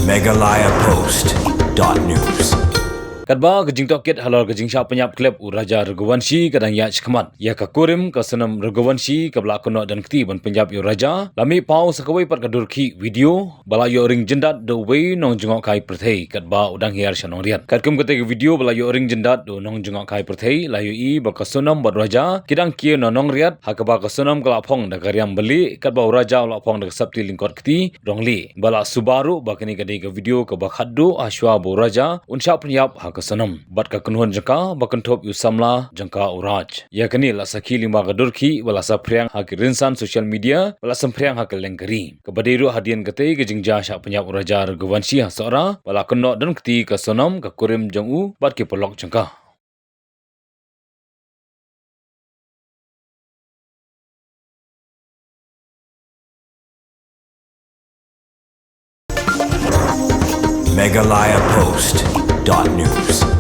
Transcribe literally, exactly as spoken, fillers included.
Meghalaya Post dot news. Katba ka jingtohkit halor ka jingshah pynïap klep u Raja Raghuvanshi ka dang ïaid shakhmat, ïa ka kurim ka Sonam Raghuvanshi kaba la kynnoh don kti ban pynïap ïa u Raja, la mih paw sa kawei pat ka dur khih video ba la ïoh ring jyndat da uwei u nongjngohkai pyrthei katba u dang hiar sha nongriat. Katkum katei ka video ba la ïoh ring jyndat da u nongjngohkai pyrthei, la ïohi ba ka Sonam bad u Raja ki dang kiew na nongriat, ha kaba ka Sonam ka la phong da ka riam balieh, katba u Raja u la phong da ka sapti lyngkot kti rong lieh. Ba la suba ruh ba kane ka dei ka video kaba khatduh hashwa ba u Raja un shah pynïap ha ka Sonam bad ka kynhun jong ka ba kynthup ïa u samla jong ka u Raj. Ïa kane la sakhi lyngba ka dur khih ba la saphriang ha ki rynsan social media, ba la saphriang ha kylleng ka ri. Kaba dei ruh hadien katei ka jingjia shah pynïap u Raja Raghuvanshi ha Sohra, ba la kynnoh don kti ka Sonam, ka kurim jong u bad ki paralok jong ka. Meghalaya Post dot news.